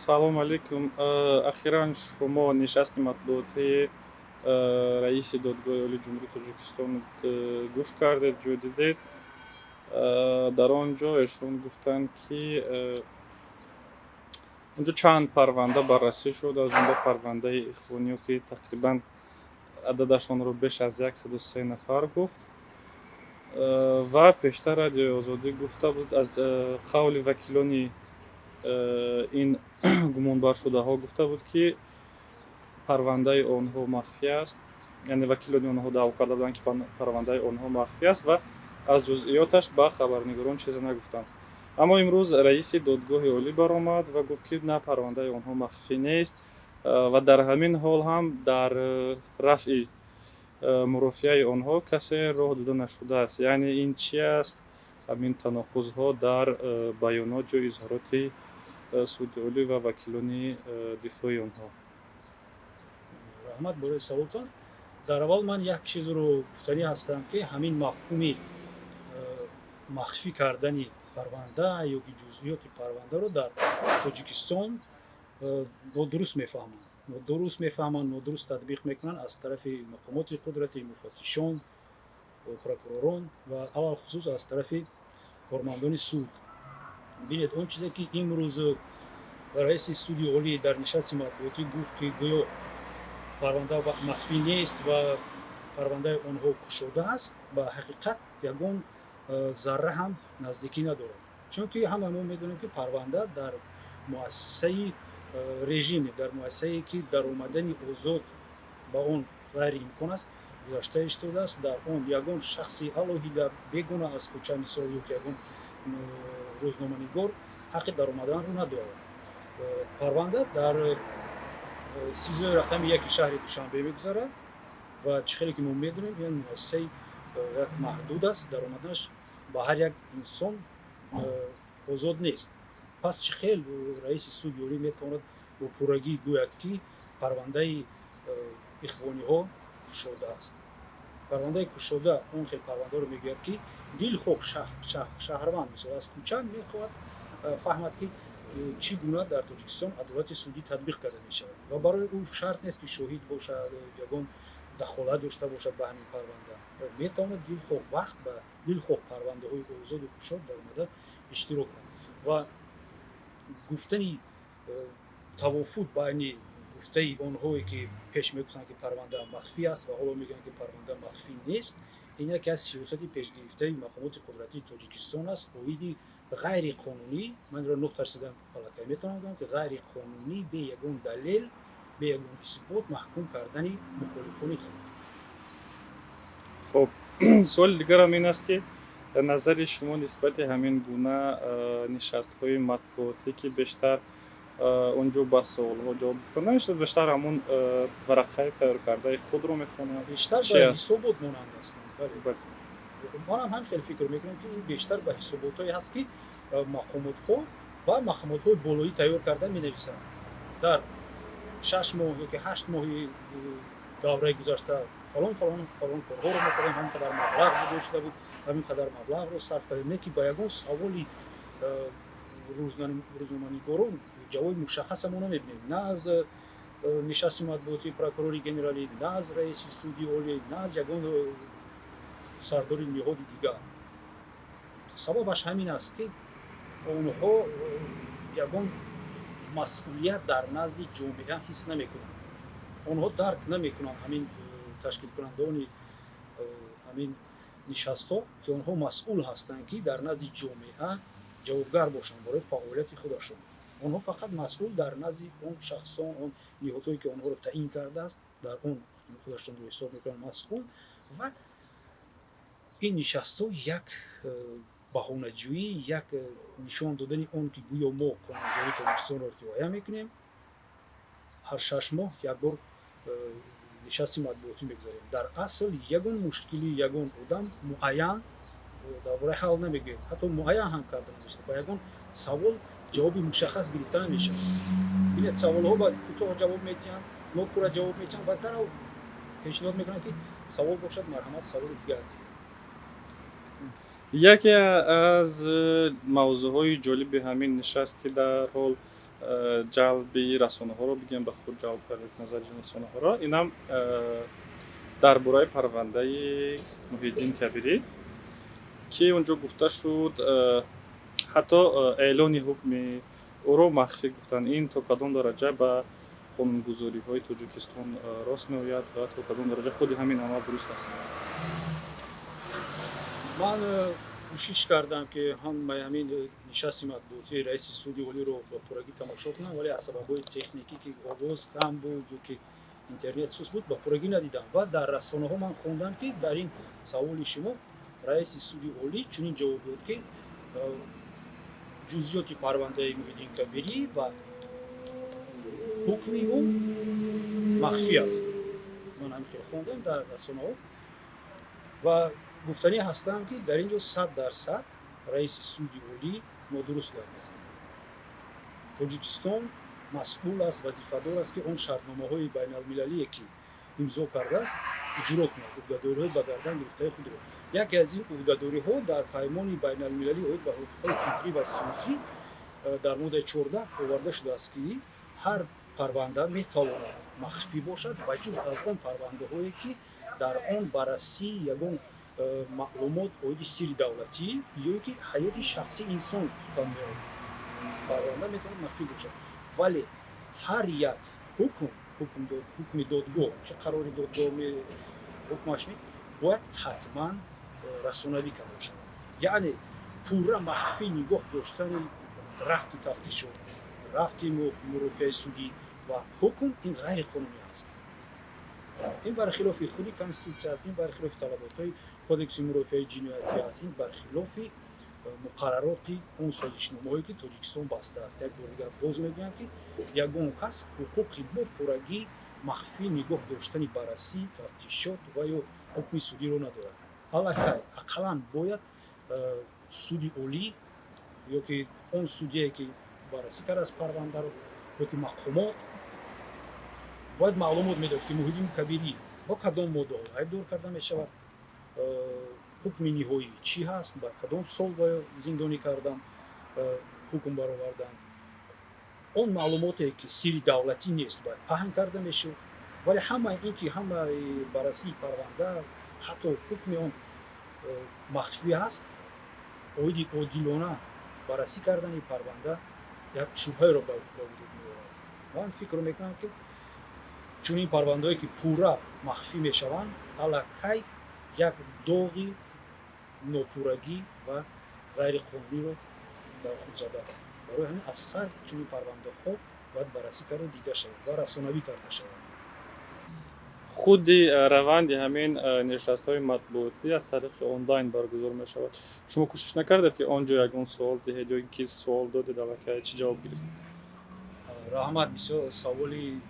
Салом алейкум. Ахиран шумо нишасти матбуотии раиси Додгоҳи Олии Ҷумҳурии Тоҷикистон гӯш кардед, ҷо дидед. Дар он ҷо эшон гуфтанд, ки онҷо чанд парванда баррасӣ шуд, аз ҷумла парвандаи ихвониё, ки тақрибан ададашонро беш аз 103 нафар гуфт. Ва пештар Радиои Озодӣ гуфта буд, аз қавли вакилони ин гумонбаршудаҳо гуфта буд, ки парвандаи онҳо махфӣ аст, яъне вакилони онҳо даъво карда буданд, ки парвандаи онҳо махфӣ аст ва аз ҷузъиёташ ба хабарнигорон чизе нагуфтанд. Аммо имрӯз раиси Додгоҳи Олӣ баромад ва гуфт, ки на, парвандаи онҳо махфӣ нест ва дар ҳамин ҳол ҳам дар рафъи мурофиаи онҳо касе роҳ дода нашудааст. Яъне ин чи аст, ҳамин таноқузҳо дар баёнот ё изҳороти Суди Олӣ ва вакилони дифои онҳо? Раҳмат барои саволтон. Дар аввал ман як чизро гуфтанӣ ҳастам, ки ҳамин мафҳуми махфӣ кардани парванда ё ки ҷузъиёти парвандаро дар Тоҷикистон нодуруст мефаҳманд, нодуруст мефаҳманд, нодуруст татбиқ мекунанд аз тарафи мақомоти қудрати, муфаттишон, прокуророн ва алалхусус аз тарафи кормандони суд. Бинед, он чизе, ки имрӯз раиси Суди Олӣ дар нишасти матбуотӣ гуфт, ки гӯё парванда махфӣ нест ва парвандаи онҳо кушода аст, ба ҳақиқат ягон зарра ҳам наздикӣ надорад, чунки ҳама мо медонем, ки парванда дар муассисаи режиме, дар муассисае, ки даромадани озод ба он ғайриимкон аст, гузашта истодааст. Дар он ягон шахси алоҳида, бегуна, аз кӯча, мисол, ё ки ягон рӯзноманигор ҳаққи даромаданро надорад. Парванда дар СИЗОи рақами 1 шаҳри Душанбе мегузарад ва чӣ хеле ки мо медонем, ин муассисаи як маҳдуд аст, даромаданаш ба ҳар як инсон озод нест. Пас чӣ хел раиси Суди Олӣ метавонад бо пуррагӣ гӯяд, ки парвандаи ихвониҳо кушода аст? Парвандаи кушода он хел парвандаро мегӯяд, ки дилхоҳ шаҳрванд, мисол, аз кӯча мехоҳад фаҳмад, ки чӣ гуна дар Тоҷикистон адолати судӣ татбиқ карда мешавад, ва барои ӯ шарт нест, ки шоҳид бошад, ягон дахолат дошта бошад ба ҳамин парванда. Метавонад дилхоҳ вақт ба дилхоҳ парвандаҳои озоду кушод даромада иштирок кунад. Ва гуфтани тавофуқ байни гуфтаи онҳое, ки пеш мегуфтанд, ки парванда махфӣ аст, ва ҳоло мегӯянд, ки парванда махфӣ нест, ин яке аз сиёсати пешгирифтаи мақомоти қудратии Тоҷикистон аст оиди ғайриқонунӣ. Ман инро нотарсида аллакай метавонам гӯям, ки ғайриқонунӣ, бе ягон далел, бе ягон исбот маҳкум кардани мухолифони худ. Хуб, суоли дигарам ин аст, ки назари шумо нисбати ҳамин гуна нишастҳои матбуотӣ, ки бештар он ҷо ба саволҳо ҷавоб гуфта намешавад, бештар ҳамун варақаи тайёркардаи худро мехонад. Бештар Чи ба аст? ҳисобот монанд ҳастанд, бале. Манам ҳам хеле фикр мекунам, ки ин бештар ба ҳисоботҳое ҳаст, ки мақомотҳо ва мақомотҳои болоӣ тайёр карда менависанд. Дар 6 моҳ ёки 8 моҳи давраи гузашта фалон, фалон, фалон корҳоро мо кардем, ҳамин қадар маблағ ҷудо шуда буд, ҳамин қадар маблағро сарф кардем. Не ки ба ягон саволи рӯзноманигорон ҷавоби мушаххаса мо намебинем, на аз нишасти матбуотии прокурори генералӣ, на аз раиси Суди Олӣ, на аз ягон сардори ниҳоди дигар. Сабабаш ҳамин аст, ки онҳо ягон масъулият дар назди ҷомеа ҳис намекунанд. Онҳо дарк намекунанд, ҳамин ташкилкунандагони ҳамин нишастҳо, ки онҳо масъул ҳастанд, ки дар назди ҷомеа ҷавобгар бошанд барои фаъолияти худашон. Онҳо фақат масъул дар назди он шахсон, он ниҳодҳое, ки онҳоро таъин кардааст, дар он худашонро ҳисоб мекунанд масъул. Ва ин нишастҳо як баҳонаҷӯӣ, як нишон додани он, ки гӯё мо қонунгузории Тоҷикистонро риоя мекунем, ҳар 6 моҳ як бор нишасти матбуотӣ мегузарем. Дар асл ягон мушкили ягон одам муайян дар бораи ҳал намегӯем, ҳатто муайян ҳам карда намешавад, ба ягон савол ҷавоби мушаххас гирифта намешавад. Бинед, саволҳо ба кӯтоҳ ҷавоб медиҳанд, нопурра ҷавоб медиҳанд ва дарав пешниҳод мекунанд, ки савол бошад, марҳамат, саволи дигар диҳед. Яке аз мавзӯъҳои ҷолиби ҳамин нишаст, ки дар ҳол Ҷалби расонаҳоро бигем, ба худ ҷалб кард назари расонаҳоро. Инам дар бораи парвандаи Муҳиддин Кабирӣ, ки унҷо гуфта шуд, ҳатто эълони ҳукми ӯро махфӣ гуфтанд. Ин то кадом дараҷа ба қонунгузориҳои Тоҷикистон рост меояд ва то кадом дараҷа худи ҳамин амал дуруст аст? Ман кӯшиш кардам, ки ҳамаи ҳамин нишасти матбуотии раиси суди олиро ба пуррагӣ тамошо кунам, вале аз сабабҳои техникӣ, ки овоз кам буд ё ки интернет суст буд, ба пуррагӣ надидам. Ва дар расонаҳо ман хондам, ки дар ин саволи шумо раиси суди олӣ чунин ҷавоб дод, ки ҷузъиёти парвандаи Муҳиддин Кабирӣ ва ҳукми ӯ махфӣ аст. Ман ҳамин хел хондам дар расонаҳо ва гуфтанӣ ҳастам, ки дар ин ҷо 100% раиси суди олӣ нодуруст гап мезанад. Тоҷикистон масъул аст, вазифадор аст, ки он шартномаҳои байналмилалие, ки имзо кардааст, иҷро кунад, ӯҳдадориҳои ба гардан гирифтаи худро. Яке аз ин ӯҳдадориҳо дар Паймони байналмилалӣ оид ба ҳуқуқҳои фитрӣ ва сиёсӣ дар моддаи 14 оварда шудааст, ки ҳар парванда метавонад махфӣ бошад, ба ҷуз аз он парвандаҳое, ки дар он баррасии ягон маълумот оиди сирри давлатӣ ё ки ҳаёти шахсии инсон сухан меронад, парванда метавонад махфӣ бошад. Вале ҳар як ҳукм, ҳукми додгоҳ, чӣ қарори додгоҳ, ҳукмаш бояд ҳатман расонавӣ карда шавад. Яъне пурра махфӣ нигоҳ доштани рафти тафтишот, рафти мурофиаи судӣ ва ҳукм ин ғайриқонунӣ аст. Ин бархилофи худи конститутсия аст, ин бархилофи талаботҳои кодекси мурофиаи ҷиноятӣ аст, ин бархилофи муқаррароти он созишномаҳое, ки Тоҷикистон бастааст. Як бор дигар боз мегӯям, ки ягон кас ҳуқуқи бо пуррагӣ махфӣ нигоҳ доштани баррасӣ, тафтишот ва ё ҳукми судиро надорад. Аллакай ақаллан бояд суди олӣ ё ки он судие, ки баррасӣ кардааст парвандаро, ё ки мақомот бояд маълумот медод, ки Муҳиддин Кабирӣ бо кадом моддаҳо айбдор карда мешавад, ҳукми ниҳоӣ чӣ ҳаст, ба кадом сол зиндонӣ кардан, ҳукм баровардан. Он маълумоте, ки сирри давлатӣ нест, бояд паҳн карда мешуд. Вале ҳамаи ин ки ҳамаи баррасии парванда, ҳатто ҳукми он махфӣ ҳаст, оиди одилона баррасӣ кардани парванда як шубҳаеро ба вуҷуд меорад. Ман фикр мекунам, ки чунин парвандаҳое, ки пурра махфӣ мешаванд, аллакай як доғи нопуррагӣ ва ғайриқонуниро дар худ задаанд. Барои ҳамин аз сар чунин парвандаҳо бояд баррасӣ карда дида шавад ва расонавӣ карда шавад. Худи раванди ҳамин нишастҳои матбуотӣ аз тариқи онлайн баргузор мешавад. Шумо кӯшиш накардед, ки он ҷо ягон суол диҳед ё ин ки суол додед аллакай, чӣ ҷавоб гирифтед? Раҳмат, бисёр саволи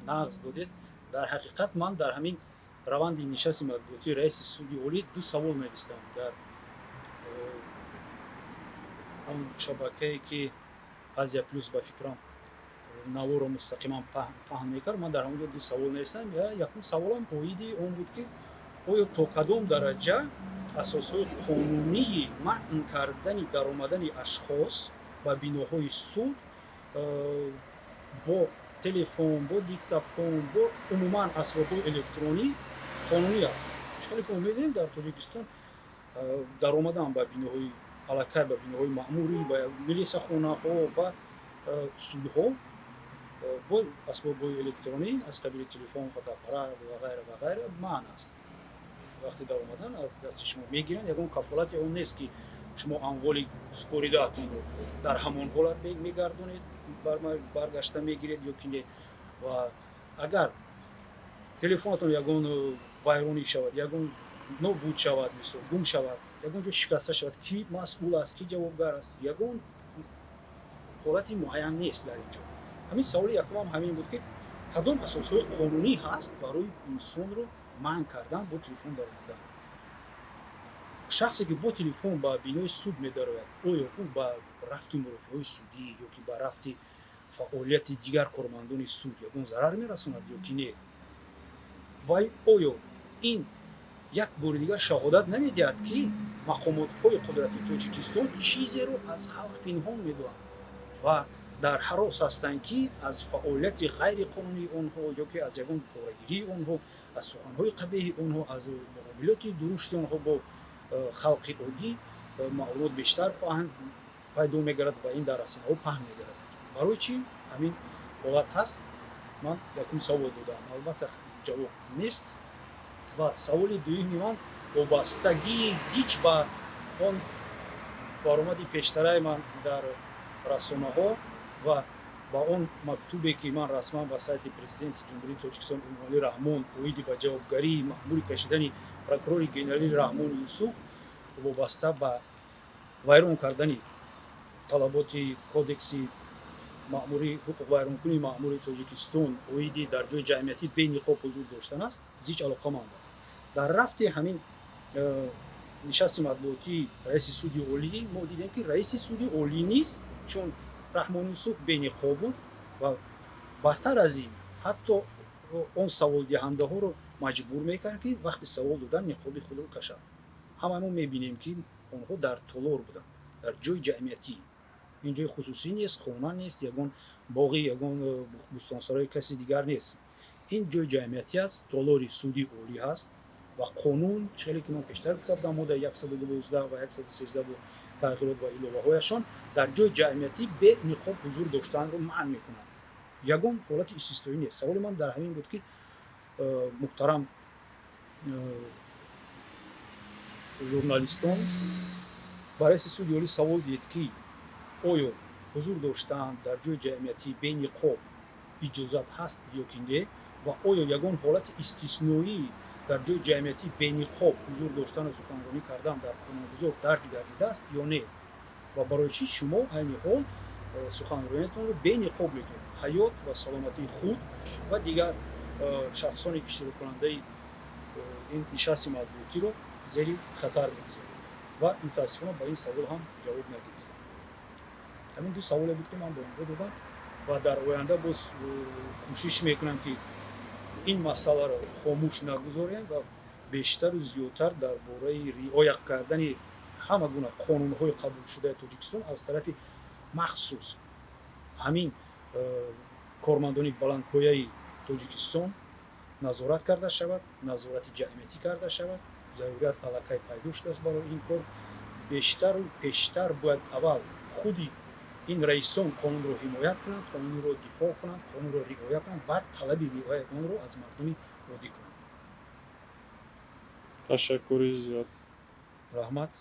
нағз додед. Дар ҳақиқат, ман дар ҳамин раванди нишасти матбуотии раиси суди олӣ ду савол навистам дар он шабакае, ки Азия Плюс, ба фикрам, наворо мустақиман паҳн мекард. Ман дар ҳамон ҷо ду савол навистам. Якум саволам оиди он буд, ки оё то кадом дараҷа асосҳои қонунии манъ кардани даромадани ашхос ба биноҳои суд бо телефон, бо диктофон, бо умуман асбобҳои электронӣ қонунӣ аст. Хеле ки мо медонем, дар Тоҷикистон даромадан ба биноҳои, аллакай ба биноҳои маъмурӣ, ба милисахонаҳо, ба судҳо бо асбобҳои электронӣ аз қабили телефон, фотоаппарат ва ғайра ва ғайра манъ аст. Вақте даромадан, аз дасти шумо мегиранд. Ягон кафолате он нест, ки шумо амволи супоридаатонро дар ҳамон ҳолат мегардонед, баргашта мегиред ё ки не. Ва агар телефонатон ягон вайронӣ шавад, ягон нобуд шавад, мисол, гум шавад, ягон ҷо шикаста шавад, кӣ масъул аст, кӣ ҷавобгар аст? Ягон ҳолати муайян нест дар ин ҷо. Ҳамин саволи якумам ҳамин буд, ки кадом асосҳои қонунӣ ҳаст барои инсонро манъ кардан бо телефон даромадан? Шахсе, ки бо телефон ба бинои суд медарояд, оё ӯ ба рафти мурофиаҳои судӣ ё ки ба рафти фаъолияти дигар кормандони суд ягон зарар мерасонад ё ки не? Вай оё ин як бори дигар шаҳодат намедиҳад, ки мақомотҳои қудратии Тоҷикистон чизеро аз халқ пинҳон медоранд? Ва дар ҳарос ҳастанд, ки аз фаъолияти ғайриқонунии онҳо ё ки аз ягон порагирии онҳо, аз суханҳои қабеҳи онҳо, аз муомилоти дурушти онҳо бо халқи оддӣ маълумот бештар паҳн пайдо мегардад ва ин дар расонаҳо паҳн мегардад. Барои чӣ ҳамин ҳолат ҳаст? Ман якум савол додам, албатта, ҷавоб нест. Ва саволи дуюми ман вобастагии зич ба он баромади пештараи ман дар расонаҳо ва ба он мактубе, ки ман расман ба сайти Президенти Ҷумҳурии Тоҷикистон Эмомалӣ Раҳмон оиди ба ҷавобгарии маъмури кашидани прокурори генералӣ Раҳмон Юсуф вобаста ба вайрон кардани талаботи Кодекси маъмурии ҳуқуқвайронкунии маъмури Тоҷикистон оиди дар ҷои ҷамъиятӣ бениқоб ҳузур доштан аст, зич алоқаманд аст. Дар рафти ҳамин нишасти матбуотии раиси Суди Олӣ мо дидем, ки раиси Суди Олӣ низ чун Раҳмон Юсуф бениқоб буд ва бадтар аз ин, ҳатто он саволдиҳандаҳоро маҷбур мекард, ки вақти савол додан ниқоби худро кашанд. Ҳама мо мебинем, ки онҳо дар толор буданд, дар ҷои ҷамъиятӣ. Ин ҷои хусусӣ нест, хона нест, ягон боғи, ягон бӯстонсарои каси дигар нест. Ин ҷои ҷамъиятӣ аст, толори Суди Олӣ ҳаст. Ва қонун, хеле ки ман пештар гуфта будам, моддаи 112 ва 113 бо тағйирот ва иловаҳояшон дар ҷои ҷамъиятӣ бе ниқоб ҳузур доштанро манъ мекунанд. Ягон ҳолати истисноӣ нест. Саволи ман дар ҳамин буд, ки муҳтарам журналистон, ба раиси Суди Олӣ савол диҳед, ки оё ҳузур доштан дар ҷои ҷамъиятӣ бениқоб иҷозат ҳаст ё ки не ва оё ягон ҳолати истисноӣ дар ҷои ҷамъиятӣ бениқоб ҳузур доштану суханронӣ кардан дар қонунгузор дарҷ гардидааст ё не ва барои чӣ шумо айни ҳол суханрониятонро бениқоб мекунед, ҳаёт ва саломатии худ ва дигар шахсони иштироккунандаи ин нишасти матбуотиро зери хатар мегузоред? Ва мутаассифона, ба ин савол ҳам ҷавоб нагирифтам. Ҳамин ду саволе буд, ки ман ба онҳо додам. Ва дар оянда боз кӯшиш мекунам, ки ин масъаларо хомӯш нагузорем ва бештару зиёдтар дар бораи риоя кардани ҳама гуна қонунҳои қабулшудаи Тоҷикистон аз тарафи махсус ҳамин кормандони баландпояи Тоҷикистон назорат карда шавад, назорати ҷамъиятӣ карда шавад. Зарурият аллакай пайдо шудааст барои ин кор. Бештару пештар бояд аввал худи ин раисон қонунро ҳимоят кунанд, қонунро дифоъ кунанд, қонунро риоя кунанд, баъд талаби риояи онро аз мардуми оддӣ кунанд. Ташаккури зиёд. Раҳмат.